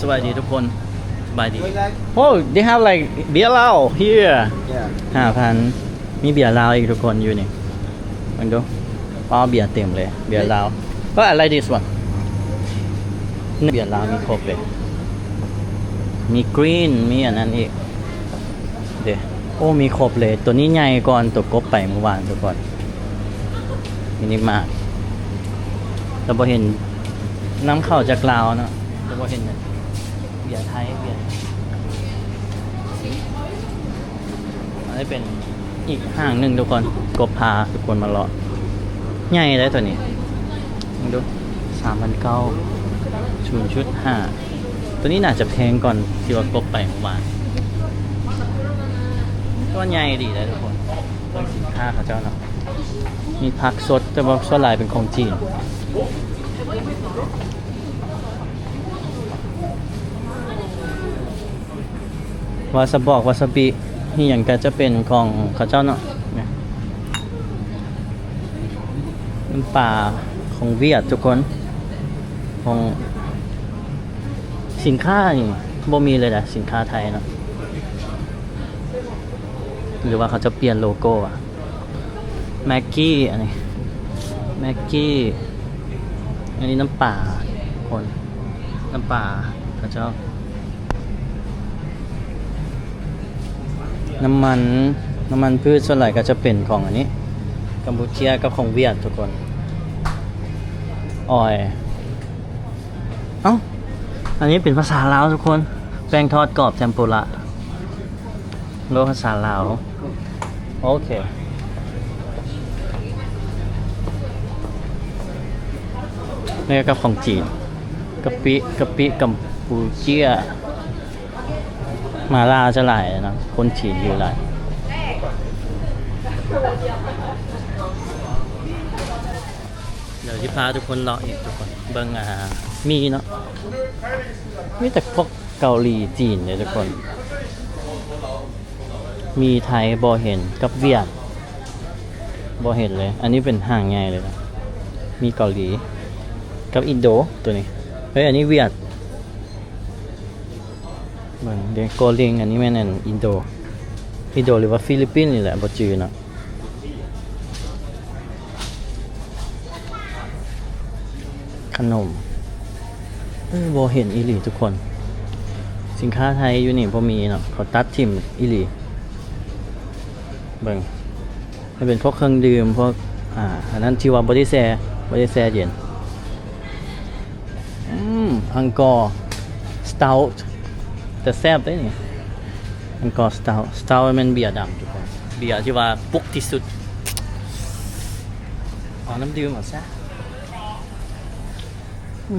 ສະບາຍດີທຸກຄົນ ສະບາຍດີ. Oh, they have, like, ເບຍລາວ here. ຫ້າພັນ ມີເບຍລາວອີກທຸກຄົນຢູ່ນີ້ ເບິ່ງດູ. ປ້າ ເບຍເຕັມເລີຍ ເບຍລາວ. Oh, I like this one. ເບຍລາວມີຄົບເລີຍ ມີ green ມີອັນນັ້ນອີກເດ້. ໂອ້ ມີຄົບເລີຍ. ໂຕນີ້ໃຫຍ່ກ່ອນໂຕກົບໄປມື້ວານທຸກຄົນ. ມິນິມາດ ແຕ່ບໍ່ເຫັນນຳເຂົ້າຈາກລາວເນາະ ແຕ່ບໍ່ເຫັນເບຍໄທ ເບຍ ອັນນີ້ເປັນອີກຫ້າງໜຶ່ງທຸກຄົນ ກົບພາທຸກຄົນມາເລາະ. ໃຫຍ່ເດ້ໂຕນີ້ ເບິ່ງດູ ສາມພັນເກົ້າ ສູນຈຸດຫ້າ. ໂຕນີ້ໜ້າຈະແພງກ່ອນທີ່ວ່າກົບໄປເມື່ອວານ ແຕ່ວ່າໃຫຍ່ດີເດ້ທຸກຄົນ. ເບິ່ງສິນຄ້າເຂົາເຈົ້າເນາະ ມີຜັກສົດ ແຕ່ວ່າສ່ວນຫຼາຍເປັນຂອງຈີນ. ວາຊາບອກ ວາຊາບິ ອີ່ຫຍັງກະຈະເປັນຂອງເຂົາເຈົ້າເນາະ. ນ້ຳປາຂອງຫວຽດທຸກຄົນ ຂອງ ສິນຄ້ານີ້ບໍ່ມີເລີຍນະ ສິນຄ້າໄທເນາະ ຫຼືວ່າເຂົາຈະປ່ຽນໂລໂກ້ອະ. ແມັກກີ້ ອັນນີ້ ແມັກກີ້ ອັນນີ້ນ້ຳປາ ຄົນ ນ້ຳປາເຂົາເຈົ້າ ນ້ຳມັນ ນ້ຳມັນພືດສ່ວນຫຼາຍກໍຈະເປັນຂອງອັນນີ້ ກຳປູເຈຍກັບຂອງຫວຽດທຸກຄົນ. ອອຍ ເອົ້າ ອັນນີ້ເປັນພາສາລາວທຸກຄົນ ແປ້ງທອດກອບ ເທັມປຸລະ. ໂລ ພາສາລາວ ໂອເຄ. ນີ້ກໍຂອງຈີນ ກະປິ ກະປິກຳປູເຈຍ ມາລາວຈະຫຼາຍເນາະ ຄົນຈີນຢູ່ຫຼາຍ. ດຽວຊິພາທຸກຄົນເລາະອີກທຸກຄົນ ເບິ່ງ ອ່າ ໝີ່ເນາະ ມີແຕ່ພວກເກົາຫຼີຈີນເດ້ທຸກຄົນ. ໝີ່ໄທບໍ່ເຫັນ ກັບຫວຽດບໍ່ເຫັນເລີຍ. ອັນນີ້ເປັນຫ້າງໃຫຍ່ເລີຍນະ ມີເກົາຫຼີກັບອິນໂດໂຕນີ້. ເຮີ້ຍ ອັນນີ້ຫວຽດ ເບິ່ງເດ້ ໂກລິງ ອັນນີ້ແມ່ນອັນອິນໂດ ອິນໂດ ຫຼືວ່າຟີລິບປິນນີ້ແຫຼະ ບໍ່ຈື່ເນາະ. ຂະໜົມ ເອີ ບໍ່ເຫັນອີ່ຫຼີທຸກຄົນ ສິນຄ້າໄທຢູ່ນີ້ບໍ່ມີເນາະ ເຂົາຕັດຖິ້ມອີ່ຫຼີ. ເບິ່ງ ມັນເປັນພວກເຄື່ອງດື່ມ ພວກ ອ່າ ອັນນັ້ນທີ່ວ່າບໍ່ໄດ້ແຊ່ ບໍ່ໄດ້ແຊ່ເຢັນ. ອືມ ອັງກໍ ສະເຕັາ ແຕ່ແຊບເດ້ນີ້ ອັງກໍ ສະເຕັາ ສະເຕັາ ແມ່ນເບຍດຳທຸກຄົນ ເບຍທີ່ວ່າປຸກທີ່ສຸດ. ເອົານ້ຳດື່ມເອົາຊະ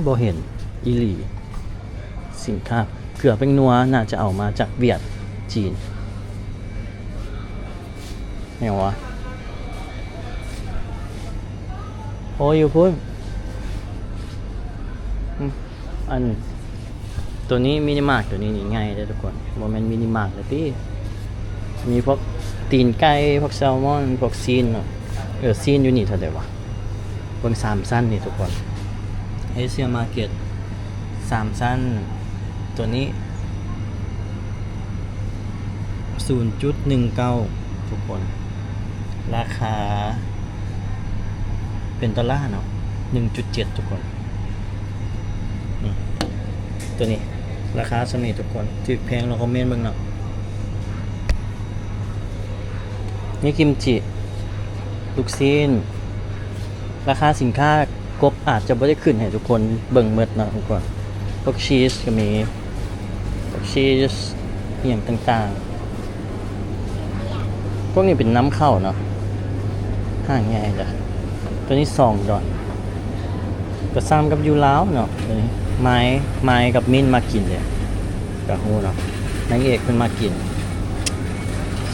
ບໍ່ເຫັນອີ່ຫຼີ. ສິນຄ້າເກືອແປ້ງນົວ ໜ້າຈະເອົາມາຈາກຫວຽດ ຈີນ ແມ່ນຫວະ? ໂອ້ ຢູ່ພຸ້ນ ອືມ ອັນ ໂຕນີ້ມິນິມາດ ໂຕນີ້ນີ້ໃຫຍ່ເດ້ທຸກຄົນ ບໍ່ແມ່ນມິນິມາດເດ້ຕິ. ມີພວກຕີນໄກ່ ພວກແຊລມອນ ພວກຊີ້ນເນາະ. ເອີ ຊີ້ນຢູ່ນີ້ເທົ່າໃດຫວະ? ເບິ່ງສາມຊັ້ນນີ້ທຸກຄົນ ເອເຊຍມາເກັດ ສາມຊັ້ນ ໂຕນີ້ ສູນຈຸດໜຶ່ງເກົ້າ ທຸກຄົນ ລາຄາເປັນໂຕລາເນາະ ໜຶ່ງຈຸດເຈັດ ທຸກຄົນ. ອືມ ໂຕນີ້ລາຄາສ່ຳນີ້ທຸກຄົນ ຖືກແພງລອງຄອມເມັນເບິ່ງເນາະ. ມີກິມຈິ ລູກຊີ້ນ ລາຄາສິນຄ້າກົບອາດຈະບໍ່ໄດ້ຂຶ້ນໃຫ້ທຸກຄົນເບິ່ງໝົດເນາະທຸກຄົນ. ພວກຊີສກໍມີ ພວກຊີສອີ່ຫຍັງຕ່າງໆ ພວກນີ້ເປັນນຳເຂົ້າເນາະ ຫ້າງໃຫຍ່ເດ້. ໂຕນີ້ສອງດອນ ກໍສ່ຳກັບຢູ່ລາວເນາະ. ໂຕນີ້ໄມ ໄມກັບມິນມັກກິນເດ້ ກໍຮູ້ເນາະ ນາງເອກເພິ່ນມັກກິນ.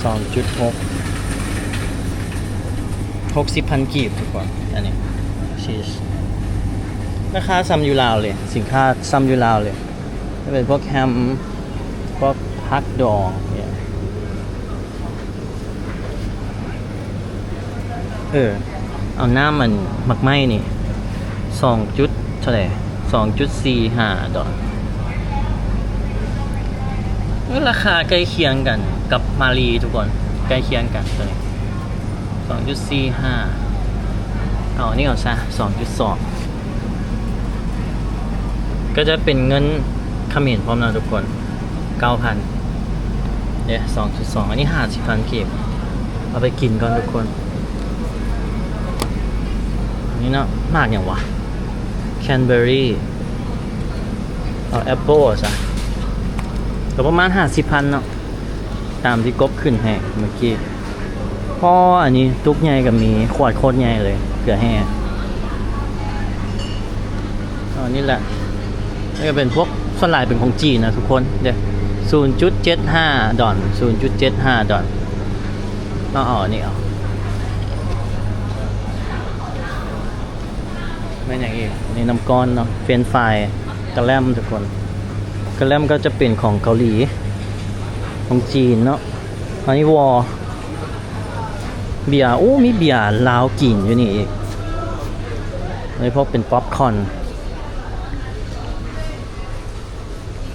ສອງຈຸດຫົກ ຫົກສິບພັນກີບທຸກຄົນ ອັນນີ້ຊີສ ລາຄາສ່ຳຢູ່ລາວເລີຍ ສິນຄ້າສ່ຳຢູ່ລາວເລີຍ. ຈະເປັນພວກແຮມ ພວກຜັກດອງເນຍ ເອີ ເອົານ້ຳອັນໝາກໄມ້ນີ້ ສອງຈຸດເທົ່າໃດ ສອງຈຸດສີ່ຫ້າດອນ. ราคาใกล้เคียงกันกับมาลีทุกคน ใกล้เคียงกันตัวนี้ สองจุดสี่ห้า เอาอันนี้เอาซะ สองจุดสอง ก็จะเป็นเงินเขมรพร้อมนะทุกคน เก้าพัน เด้ สองจุดสอง อันนี้ห้าสิบพันกีบ เอาไปกินก่อนทุกคน นี่เนาะ หมากหยังวะ แคนเบอรี่ เอาแอปเปิลเอาซะ ก็ประมาณห้าสิบพันเนาะ ตามที่กบขึ้นให้เมื่อกี้ อ้อ อันนี้ตุกใหญ่ก็มี ขวดโคตรใหญ่เลย เกลือแร่ อันนี้แหละ นี่ก็เป็นพวก ส่วนหลายเป็นของจีนนะทุกคน เด้ ศูนย์จุดเจ็ดห้าดอล ศูนย์จุดเจ็ดห้าดอล ต้องเอาอันนี้เอา แม่นหยังอีก นี่น้ำก้อนเนาะ เฟรนช์ฟราย กะแลมทุกคน กะแลมก็จะเป็นของเกาหลี ของจีนเนาะ อันนี้วอ เบียร์ โอ้ มีเบียร์ลาวกินอยู่นี่อีก อันนี้พวกเป็นป๊อปคอร์น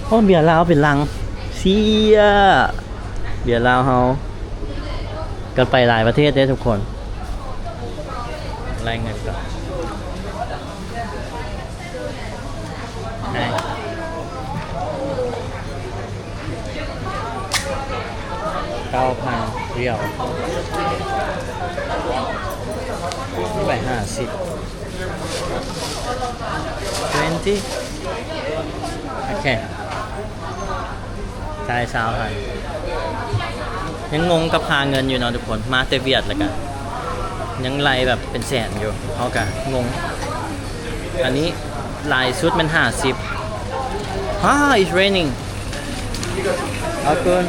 โอ้ เบียร์ลาวเป็นลัง เสีย เบียร์ลาวเฮา ก็ไปหลายประเทศเด้ทุกคน รายเงินก่อน ไหน เก้าพันเรียล ไปห้าสิบ twenty โอเค จ่ายซาวพัน ยังงงกับค่าเงินอยู่เนาะทุกคน มาแต่เวียดแล้วก็ยังไล่แบบเป็นแสนอยู่ เฮาก็งง อันนี้หลายสุดมันห้าสิบ ฮ่า it's raining เอาเกิน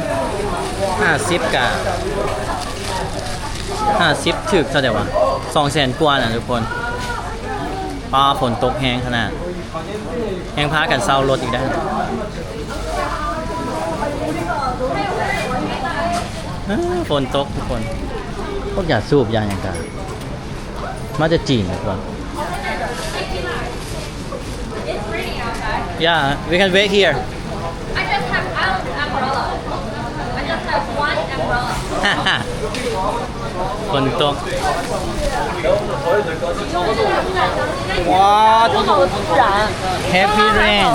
ห้าสิบ กะ ห้าสิบ ถืกเท่าใดวะ สองแสนกว่าน่ะทุกคน ป๊า ฝนตกแฮงขนาด แฮงพากันเซารถอีกได้ เอ้อ ฝนตกทุกคน พวกยาสูบยาหยังกะ มาจากจีนทุกคน Yeah, we can wait here. I just have one umbrella. I just have one umbrella. ฝนตก ว้าว heavy rain.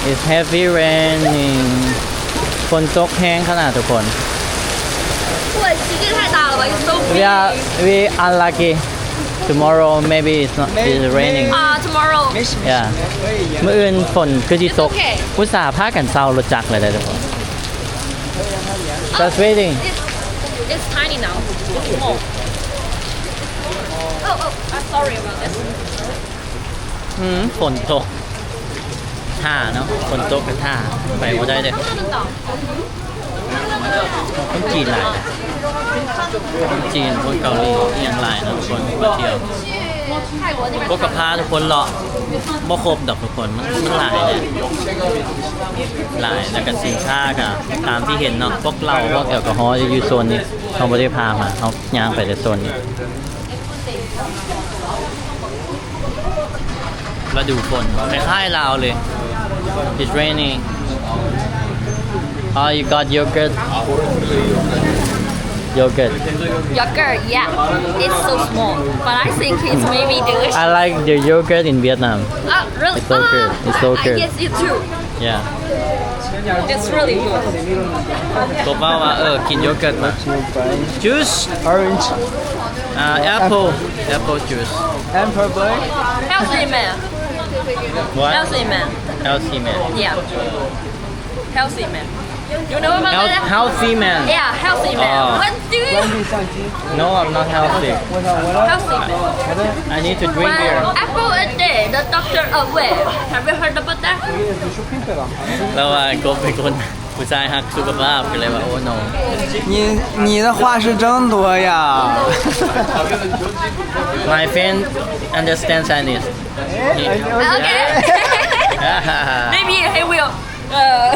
It's heavy raining. ฝนตกแฮงขนาดทุกคน 对，洗地太大了吧，it's so big. We are, we unlucky. Tomorrow maybe it's not, it's raining. 啊，tomorrow. Yeah. มื้ออื่นฝนคือสิตก It's okay. อุตส่าห์พากันเซารถจักรเลยเด้อทุกคน Just waiting. It's, it's tiny now. It's small. Oh, oh, I'm sorry about this. อืม ฝนตก ท่าเนาะ ฝนตกก็ท่า ไปบ่ได้เด้อ คนจีนหลาย คนจีน คนเกาหลี อีหยังหลายเนาะ คนมาเที่ยว พวกก็พาทุกคนเลาะ บ่ครบดอกทุกคน มัน มันหลายแหละ หลาย แล้วก็สินค้าก็ตามที่เห็นเนาะ พวกเหล้า พวกแอลกอฮอล์อยู่โซนนี้ เฮาบ่ได้พามา เฮาย่างไปแต่โซนนี้ ฤดูฝน คล้ายๆลาวเลย It's raining. Oh, you got yogurt? Yogurt. Yogurt, yeah. It's so small, but I think it's maybe delicious. I like the yogurt in Vietnam. Oh, really? It's so good. It's so good. I guess you too. Yeah. It's really good. ก็ว่าว่า เออ กินโยเกิร์ตมา Juice. Orange. Uh, apple. Apple juice. Apple boy. Healthy man. What? Healthy man. Healthy man. Yeah. Healthy man. You know about Health, that? Healthy man. Yeah, healthy man. Oh. What do you? No, I'm not healthy. Healthy man. I need to drink beer. One apple a day, the doctor away. Have you heard about that? แล้วว่ากบเป็นคน ผู้ชายฮักสุขภาพ ก็เลยว่า โอ้ no. 你，你的话是真多呀。 My friend understand Chinese. Okay. Maybe he will. Uh,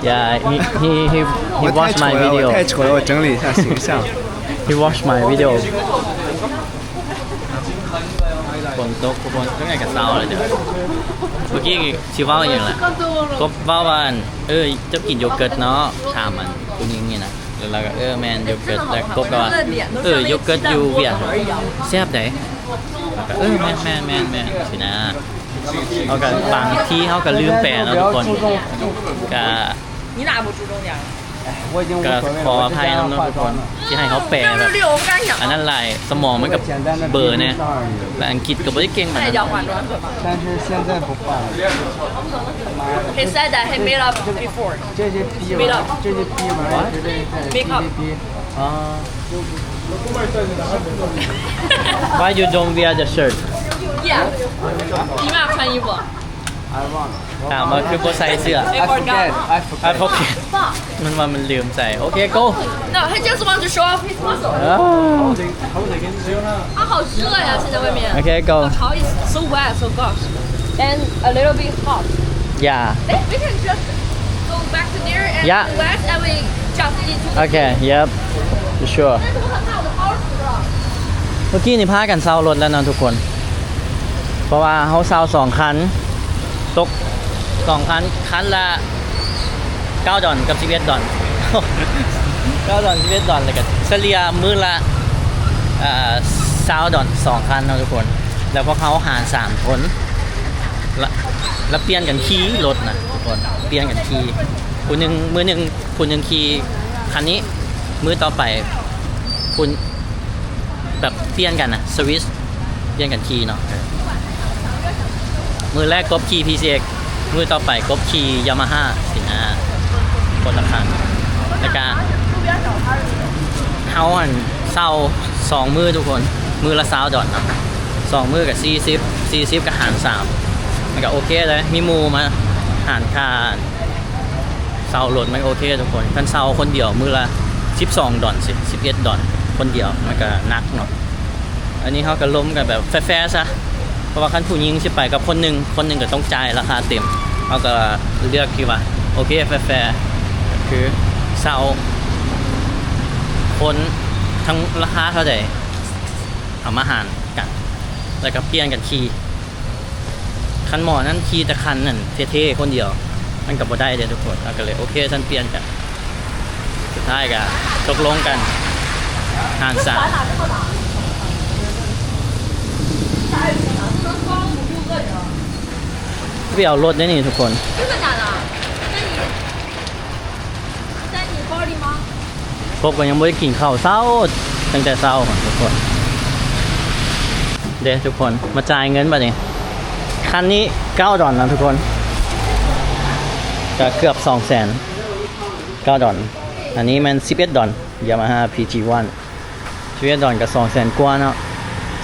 yeah, he, he, he, he watch my video. 我太丑了，我太丑了，我整理一下形象。 He watch my video. ฝนตกทุกคน จั่งใด๋ก็เซาแล้วเด้อ ເມື່ອກີ້ຊິເວົ້າອີ່ຫຍັງລະ? ກົບເວົ້າວ່າ ອັນ ເອີ ເຈົ້າກິນໂຢເກີດເນາະ? ຖາມ ອັນ ຜູ້ຍິງນີ້ນະ. ແລ້ວລາວກໍ ເອີ ແມ່ນໂຢເກີດ. ແລ້ວກົບກໍວ່າ ເອີ ໂຢເກີດຢູ່ຫວຽດແຊບໃດ໋. ເອີ ແມ່ນໆໆໆ ຊີ້ນະ. ເຮົາກໍ ບາງທີເຮົາກໍລືມແປເນາະທຸກຄົນ. ກໍ ກໍຂໍອະໄພນຳເນາະທຸກຄົນ ທີ່ໃຫ້ເຮົາແປແບບອັນນັ້ນຫຼາຍ ສະໝອງມັນກໍເບີແດ່ ແລະ ອັງກິດກໍບໍ່ໄດ້ເກັ່ງປານນັ້ນ. Why you don't wear the shirt? ຖາມວ່າຄືບໍ່ໃສ່ເສື້ອ? I forget. I forget. ມັນວ່າມັນລືມໃສ່. ໂອເຄ go. No, he just want to show off his muscle. ເອີ 好热呀，现在外面。 ໂອເຄ go. Gosh, how is so wet, so gosh. And a little bit hot. Yeah. We can just go back to there and relax and we jump into the. Okay, yep. For sure. ເມື່ອກີ້ນີ້ພາກັນເຊົ່າລົດແລ້ວເນາະທຸກຄົນ ເພາະວ່າເຮົາເຊົ່າສອງຄັນ ຕົກສອງຄັນ ຄັນລະເກົ້າດອນກັບສິບເອັດດອນ ເກົ້າດອນ ສິບເອັດດອນ ແລ້ວກໍສະເລ່ຍມື້ລະ ເອີ ຊາວດອນ ສອງຄັນເນາະທຸກຄົນ. ແລ້ວພວກເຮົາຫານສາມຄົນ ລະ ລະປ່ຽນກັນຂີ່ລົດນະທຸກຄົນ ປ່ຽນກັນຂີ່ ຜູ້ໜຶ່ງ ມື້ໜຶ່ງ ຜູ້ໜຶ່ງຂີ່ຄັນນີ້ ມື້ຕໍ່ໄປ ຜູ້ ແບບປ່ຽນກັນນະ ສະວິດ ປ່ຽນກັນຂີ່ເນາະ. ມື້ແລກກົບຂີ່ ພີຊີເອັກ ມື້ຕໍ່ໄປກົບຂີ່ ຢາມາຮາ ຊີ້ນະ ຄົນລະຄັນ. ແລ້ວກະເຮົາຫັ້ນເຊົ່າສອງມື້ທຸກຄົນ ມື້ລະຊາວດອນເນາະ ສອງມື້ກະສີ່ສິບ ສີ່ສິບກະຫານສາມ ມັນກະໂອເຄເລີຍ ມີໝູ່ມາຫານຄ່າ ເຊົ່າລົດມັນໂອເຄທຸກຄົນ. ຄັນເຊົ່າຄົນດຽວມື້ລະສິບສອງດອນ ສິບ ສິບເອັດດອນ ຄົນດຽວມັນກະໜັກເນາະ. ອັນນີ້ເຮົາກະລົມກັນແບບແຟໆຊະ ເພາະວ່າຄັນຜູ້ຍິງຊິໄປກັບຄົນໜຶ່ງ ຄົນໜຶ່ງກະຕ້ອງຈ່າຍລາຄາເຕັມ ເຮົາກະເລືອກທີ່ວ່າໂອເຄແຟໆ ຄືເຊົ່າຄົນ ທັງລາຄາເທົ່າໃດ ເອົາມາຫານກັນ ແລ້ວກະປ່ຽນກັນຂີ່. ຄັນໝໍນັ້ນຂີ່ແຕ່ຄັນນັ້ນເທ່ໆຄົນດຽວ ມັນກໍບໍ່ໄດ້ເດ້ທຸກຄົນ. ເຮົາກໍເລີຍໂອເຄ ຊັ້ນປ່ຽນກັນ ສຸດທ້າຍກໍຕົກລົງກັນຫານສາມ. ໄປເອົາລົດໄດ້ນີ້ທຸກຄົນ. ກົບກໍຍັງບໍ່ໄດ້ກິນເຂົ້າເຊົ້າ ຕັ້ງແຕ່ເຊົ້າພຸ້ນທຸກຄົນ. ເດ້ທຸກຄົນ ມາຈ່າຍເງິນບາດນີ້. ຄັນນີ້ເກົ້າດອນນະທຸກຄົນ ກໍເກືອບສອງແສນ ເກົ້າດອນ. ອັນນີ້ແມ່ນສິບເອັດດອນ ຢາມາຮາ ພີຈີວັນ ສິບເອັດດອນກໍສອງແສນກວ່າເນາະ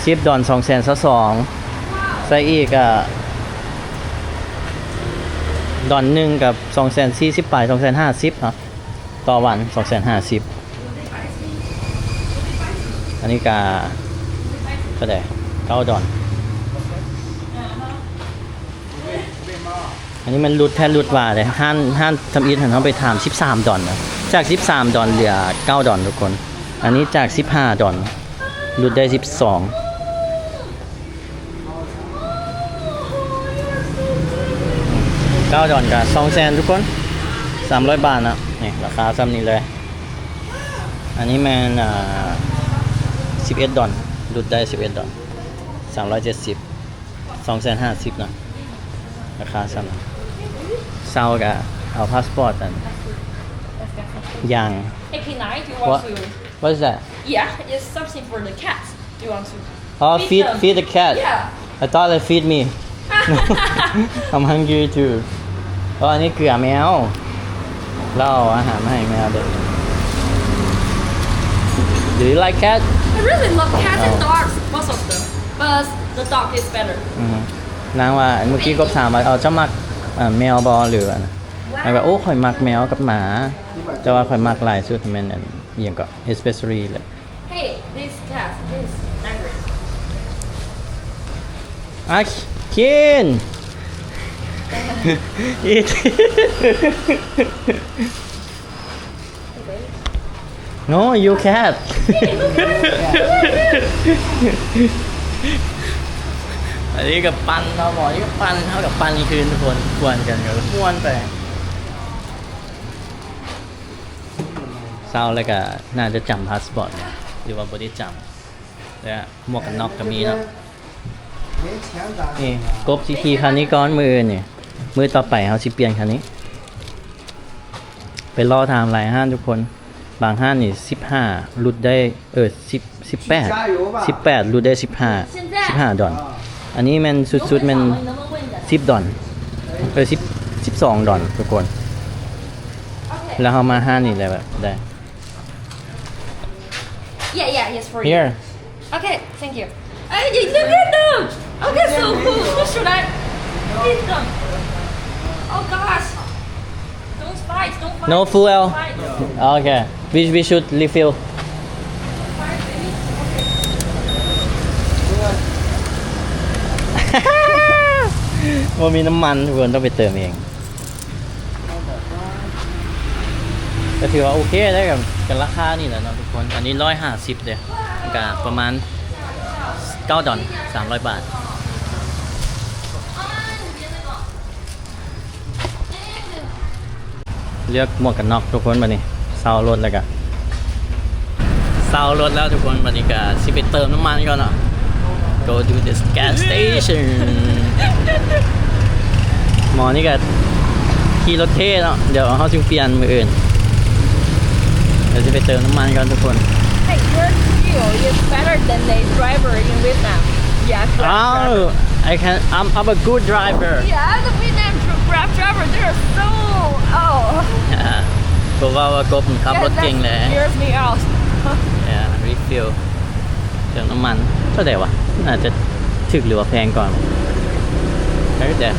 ສິບດອນສອງແສນຊາວສອງ ໃສ່ອີກກໍດອນໜຶ່ງກໍສອງແສນສີ່ສິບປາຍ ສອງແສນຫ້າສິບເນາະ ຕໍ່ວັນ ສອງແສນຫ້າສິບ. ອັນນີ້ກະເທົ່າໃດ ເກົ້າດອນ. ອັນນີ້ມັນຫຼຸດແທ້ຫຼຸດວ່າເດ້ ຮ້ານ ຮ້ານທຳອິດຫັ້ນເຮົາໄປຖາມສິບສາມດອນນະ ຈາກສິບສາມດອນເຫຼືອເກົ້າດອນທຸກຄົນ. ອັນນີ້ຈາກສິບຫ້າດອນຫຼຸດໄດ້ສິບສອງ. ເກົ້າດອນກະສອງແສນທຸກຄົນ ສາມຮ້ອຍບາດເນາະ ນີ້ລາຄາຊ່ຳນີ້ເລີຍ. ອັນນີ້ແມ່ນ ອ່າ ສິບເອັດດອນ ຫຼຸດໄດ້ສິບເອັດດອນ ສາມຮ້ອຍເຈັດສິບ ສອງແສນຫ້າສິບເນາະ ລາຄາຊ່ຳນີ້. ເຊົ່າກະເອົາພາສປອດອັນ ຢ່າງ Hey, can I? Do you want to? What is that? Yeah, it's something for the cat. Do you want to? Oh, feed, feed the cat. Yeah. I thought they feed me. I'm hungry too. ອໍ ອັນນີ້ເກືອແມວ ລາວເອົາອາຫານມາໃຫ້ແມວເດ້. Do you like cat? I really love cats and dogs, both of them. But the dog is better. ອືມ ນາງວ່າ ເມື່ອກີ້ກົບຖາມວ່າ ເອົາ ເຈົ້າມັກ ເອີ ແມວບໍ່ ຫຼື ອັນ ລາວວ່າ ໂອ້ ຂ້ອຍມັກແມວກັບໝາ ແຕ່ວ່າຂ້ອຍມັກຫຼາຍສຸດແມ່ນອັນ ອີ່ຫຍັງເກາະ especially ແຫຼະ. Hey, this cat is angry. ອາ Ken! Eat! No, you cat! ອັນນີ້ກໍປັ່ນເນາະ ໝໍນີ້ກໍປັ່ນ ເຮົາກໍປັ່ນຄືນທຸກຄົນ ກວນກັນກໍມ່ວນໄປ. ເຊົາແລ້ວກໍໜ້າຈະຈຳພາສປອດ ຫຼືວ່າບໍ່ໄດ້ຈຳ ແລະ ໝວກກັນນັອກກໍມີເນາະ. ນີ້ ກົບຊິຂີ່ຄັນນີ້ກ່ອນ ມື້ອື່ນນີ້ ມື້ຕໍ່ໄປເຮົາຊິປ່ຽນຄັນນີ້. ໄປລໍຖາມຫຼາຍຮ້ານທຸກຄົນ ບາງຮ້ານນີ້ສິບຫ້າຫຼຸດໄດ້ ເອີ ສິບ ສິບແປດ ສິບແປດຫຼຸດໄດ້ສິບຫ້າ ສິບຫ້າດອນ. ອັນນີ້ແມ່ນສຸດໆແມ່ນສິບດອນ ເອີ ສິບ ສິບສອງດອນທຸກຄົນ. ແລ້ວເຮົາມາຮ້ານນີ້ແລ້ວແບບໄດ້ Yeah, yeah, yes, for you. Here. Okay, thank you. Hey, you took it down. Okay, so who, who should I? Please come. Oh gosh. Don't fight, don't fight. No fuel. Don't fight. Okay. We, we should refill. ບໍ່ມີນ້ຳມັນ ທຸກຄົນຕ້ອງໄປເຕີມເອງ. ກໍຖືວ່າໂອເຄໄດ້ກັນ ກັນລາຄານີ້ແຫຼະເນາະທຸກຄົນ. ອັນນີ້ຮ້ອຍຫ້າສິບເດ້ ກໍປະມານເກົ້າດອນ ສາມຮ້ອຍບາດ. ເລືອກໝວກກັນນັອກທຸກຄົນ. ບັດນີ້ເຊົ່າລົດແລ້ວກະ ເຊົ່າລົດແລ້ວທຸກຄົນ ບັດນີ້ກະຊິໄປເຕີມນ້ຳມັນກ່ອນເນາະ. Go to this gas station. ໝໍນີ້ກະຂີ່ລົດເທ່ເນາະ ດຽວເຮົາຊິປ່ຽນມື້ອື່ນ ດຽວຊິໄປເຕີມນ້ຳມັນກ່ອນທຸກຄົນ. Hey, your skill is better than the driver in Vietnam. Yeah, Grab driver. Oh, I can, I'm, I'm a good driver. Yeah, the Vietnam Grab driver, they're so, oh. ບໍ່ເວົ້າວ່າກົບມັນຂັບລົດເກັ່ງແຫຼະ. That scares me out. Yeah, refill ເຕີມນ້ຳມັນເທົ່າໃດວະ? ໜ້າຈະຖືກຫຼືວ່າແພງກວ່າ? ແຕ່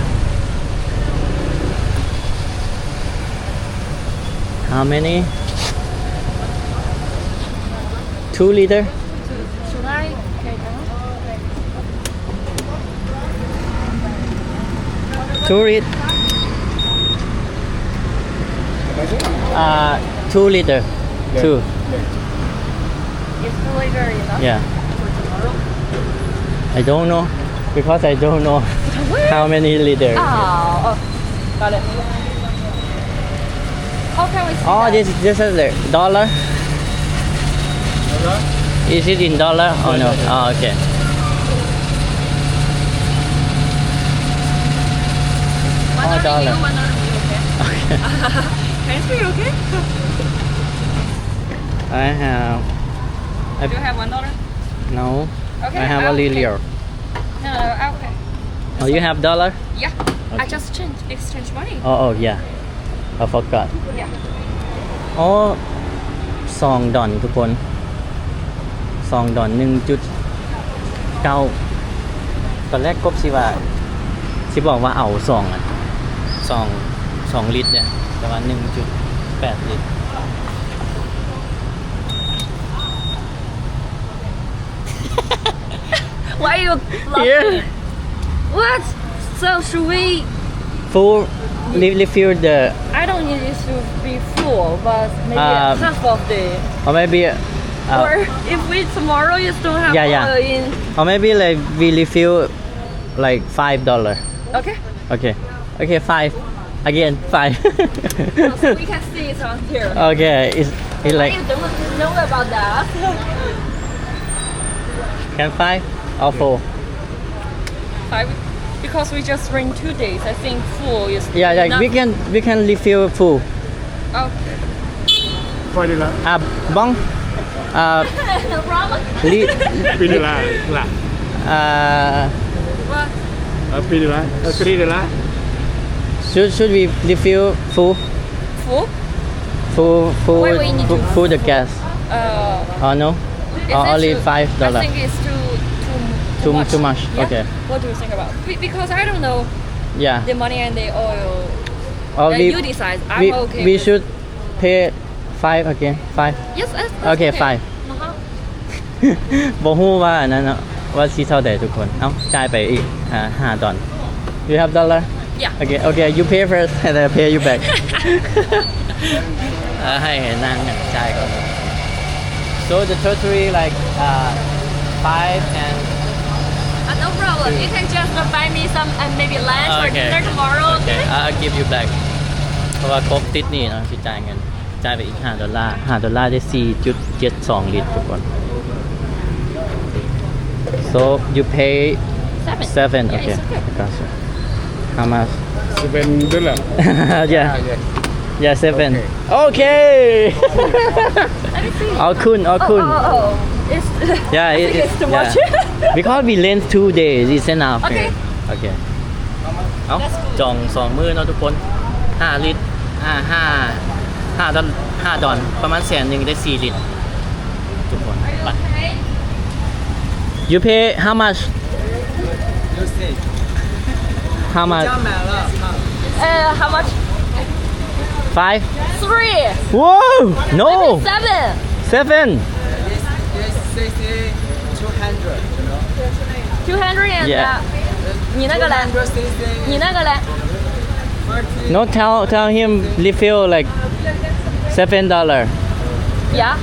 How many? Two liter? Two liter. Uh, two liter. Two. Is two liter enough? Yeah. I don't know because I don't know how many liter. Oh, oh. Got it. How can we see? Oh, that? This, this is the dollar. Dollar? Is it in dollar or no? Yeah, yeah, yeah. Oh, okay. One dollar for you, one dollar for you, okay? Okay. Thanks for you, okay? I have. Do you have one dollar? No. Okay, I have only lira. No, no, okay. Oh, you have dollar? Yeah. Okay. I just change, exchange money. Oh, oh, yeah. I forgot. Yeah. ອໍ ສອງດອນທຸກຄົນ ສອງດອນ ໜຶ່ງຈຸດເກົ້າ. ຕອນແລກກົບຊິວ່າ ຊິບອກວ່າເອົາສອງອັນ ສອງ ສອງລິດເດ້ ແຕ່ວ່າ ໜຶ່ງຈຸດແປດລິດ. Why you laughing? Yeah. What? So should we full re-, refill the I don't need it to be full, but maybe uh, half of the or maybe uh, or if we tomorrow you still have yeah, yeah. Oil in. Or maybe like we refill like five dollar. Okay. Okay. Okay, five. Again, five. Oh, so we can see it on here. Okay, it's, it's like I don't know about that. Can five or four? Five, because we just drink two days. I think full is yeah, yeah. Enough. We can, we can refill full. Okay. ເປັນຫຍັງ? ອ່າ ບ້ອງ ອ່າ Ramen. ລິ ເປັນຫຍັງລະ? ອ່າ What? ເປັນຫຍັງລະ? ເປັນຫຍັງລະ? Should, should we refill full? Full? Full, full, wait, wait, full, full the gas. Uh, oh, no? Is it only too, five dollar? I think it's too, too, too much. Too much. Yeah? Okay. What do you think about? Be-, because I don't know yeah. The money and the oil. Oh, uh, we, you decide. I'm we, okay we with should pay five again. Five. Yes, that's, that's okay, okay. Five. Uh-huh. ບໍ່ຮູ້ວ່າອັນນັ້ນເນາະ ວ່າຊິເທົ່າໃດທຸກຄົນ. ເອົ້າ ຈ່າຍໄປອີກ ອ່າ ຫ້າດອນ. You have dollar? Yeah. Okay, okay, you pay first and I pay you back. ເອີ ໃຫ້ນາງຈ່າຍກ່ອນ. So the total like uh five and Uh, no problem. You can just, uh, buy me some, uh, maybe lunch or dinner tomorrow, okay? I'll give you back. ເພາະວ່າກົບຕິດໜີ້ເນາະ ຊິຈ່າຍເງິນ ຈ່າຍໄປອີກຫ້າໂດລາ ຫ້າໂດລາໄດ້ສີ່ຈຸດເຈັດສອງລິດທຸກຄົນ. So you pay seven. Seven. Yeah, okay. It's okay. I got you. How much? Seven dollar. Yeah. Yeah, seven. Okay. Okay. Let me see. ອອກຄຸນ ອອກຄຸນ. Oh, oh, oh. It's, yeah, I think it's too much. Because we rent two days, it's enough. Okay. Okay. ເອົ້າ ຈອງສອງມື້ເນາະທຸກຄົນ ຫ້າລິດ ຫ້າ ຫ້າ ຫ້າດອນ ຫ້າດອນ ປະມານແສນໜຶ່ງໄດ້ສີ່ລິດ ທຸກຄົນ. You pay how much? How much? Uh, how much? Five? Three. Whoa! No! Seven. Seven. This, this, this is two hundred, you know? Two hundred and, yeah. Uh, 你那个嘞？你那个嘞？ No, tell, tell him refill like seven dollar. Yeah.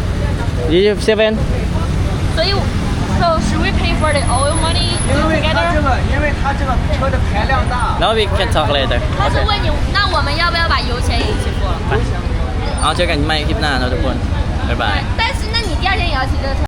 You have seven? So you, so should we pay for the oil money together? 因为他这个，因为他这个车的排量大。 No, we can talk later. 他是问你，那我们要不要把油钱也一起付了？ 好，เจอกันใหม่คลิปหน้าเนาะทุกคน บ๊ายบาย. 但是那你第二天也要骑这个车。